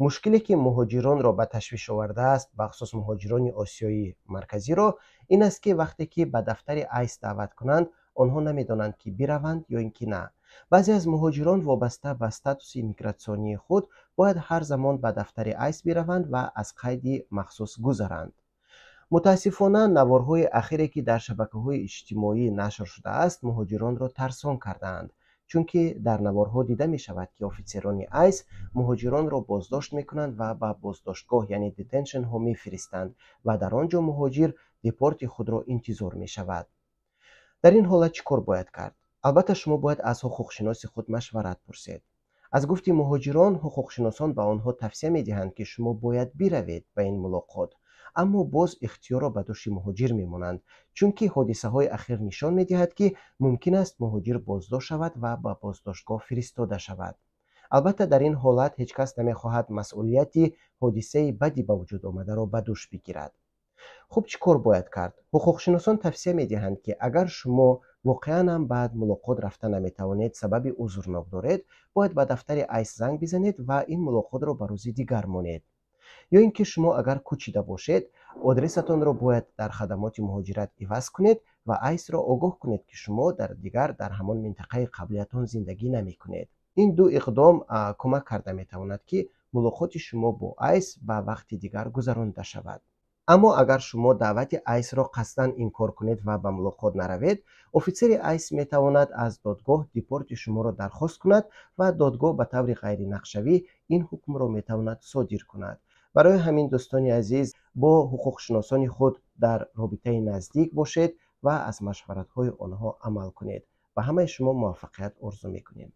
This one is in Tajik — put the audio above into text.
Мушкиле, ки муҳоҷиронро ба ташвиш овардааст, бахусус муҳоҷирони Осиёи Марказиро, ин аст, ки вақте ки ба дафтари ICE даъват кунанд, онҳо намедонанд, ки бираванд ё ин ки на. Баъзе аз муҳоҷирон вобаста ба статуси мигратсионии худ бояд ҳар замон ба дафтари ICE бираванд ва аз қайди махсус гузаранд. Мутаассифона, наворҳои ахире, ки дар шабакаҳои иҷтимоӣ нашр шудааст, муҳоҷиронро тарсон кардаанд, чунки дар наворҳо дида мешавад, ки офитсерони ICE муҳоҷиронро боздошт мекунанд ва ба боздоштгоҳ, яъне detention ҳо мефиристанд ва дар он ҷо муҳоҷир депорти худро интизор мешавад. Дар ин ҳолат чӣ кор бояд кард? Албатта, шумо бояд аз ҳуқуқшиноси худ машварат пурсед. Аз гуфти муҳоҷирон, ҳуқуқшиносон ба онҳо тавсия медиҳанд, ки шумо бояд биравед ба ин мулоқот, аммо боз ихтиёрро ба души муҳоҷир мемонанд, чунки ҳодисаҳои ахир нишон медиҳад, ки мумкин аст муҳоҷир боздошт шавад ва ба боздоштгоҳ фиристода шавад. Албатта, дар ин ҳолат ҳеҷ кас намехоҳад масъулияти ҳодисаи бади ба вуҷуд омадаро ба дӯш бигирад. Хуб, чӣ кор бояд кард? Ҳуқуқшиносон тавсия медиҳанд, ки агар шумо воқеан ҳам ба мулоқот рафта наметавонед, сабаби узрнок доред, бояд ба дафтари ICE занг бизанед ва ин мулоқотро ба рӯзи дигар монед. Ё ин ки шумо агар кӯчида бошед, адресатонро бояд дар хадамоти муҳоҷират иваз кунед ва ICE ро огоҳ кунед, ки шумо дар дигар дар ҳамон минтақаи қаблиятон зиндагӣ намекунед. Ин ду иқдом кӯмак карда метавонад, ки мулоқоти шумо бо ICE ба вақти дигар гузаронида шавад. Аммо агар шумо даъвати ICE ро қасдан инкор кунед ва ба мулоқот наравед, офитсери ICE метавонад аз додгоҳ депорти шуморо дархост кунад ва додгоҳ ба таври ғайринақшавӣ ин ҳукмро метавонад содир кунад. Барои ҳамин, дӯстони азиз, бо ҳуқуқшиносони худ дар робитаи наздик бошед ва аз машваратҳои онҳо амал кунед. Ба ҳамаи шумо муваффақият орзу мекунем.